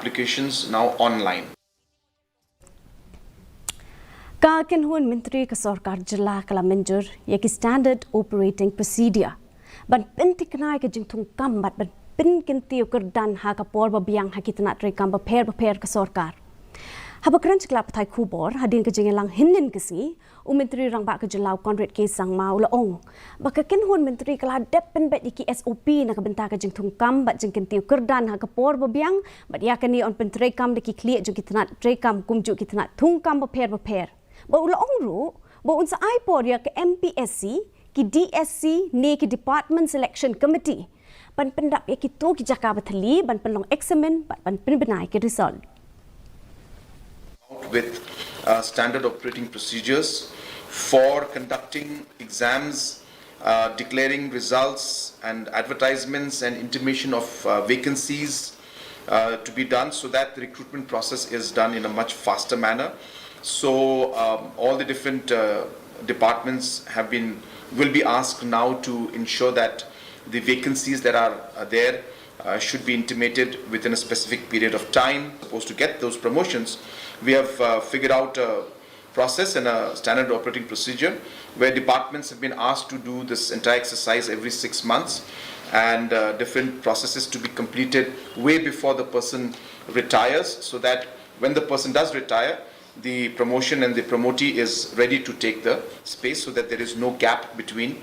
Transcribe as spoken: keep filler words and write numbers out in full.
applications now online. Ka kynhun myntri ka sorkar jylla ka la mynjur ïa ki standard operating procedure ban pynthikna ïa ka jingthung kam bad ban pynkyntiew kyrdan ha ka por ba biang ha ki tnat treikam bapher bapher ka sorkar. Haba kren sha ki lad pathai khubor hadien ka jingïalang hynnin ka sngi, u Myntri Rangbah ka jylla u Conrad K Sangma u la ong ba ka kynhun myntri ka la dep pynbeit ïa ki S O P na ka bynta ka jingthung kam bad jingkyntiew kyrdan ha ka por ba biang, bad ïa kane yn pyntreikam da ki khlieh jong ki tnat treikam kumjuh ki tnat thung kam bapher bapher. Bad u la ong ruh ba un sa ai por ïa ka M P S C, ki D S C ne ki Department Selection Committee ban pyndap ïa kito ki jaka ba thylli ban pynlong eksamin bad ban pynbna ïa ki result. With uh, standard operating procedures for conducting exams, uh, declaring results and advertisements and intimation of uh, vacancies uh, to be done, so that the recruitment process is done in a much faster manner. So um, all the different uh, departments have been will be asked now to ensure that the vacancies that are, are there uh, should be intimated within a specific period of time. Supposed to get those promotions, we have uh, figured out a process and a standard operating procedure where departments have been asked to do this entire exercise every six months, and uh, different processes to be completed way before the person retires, so that when the person does retire, the promotion and the promotee is ready to take the space, so that there is no gap between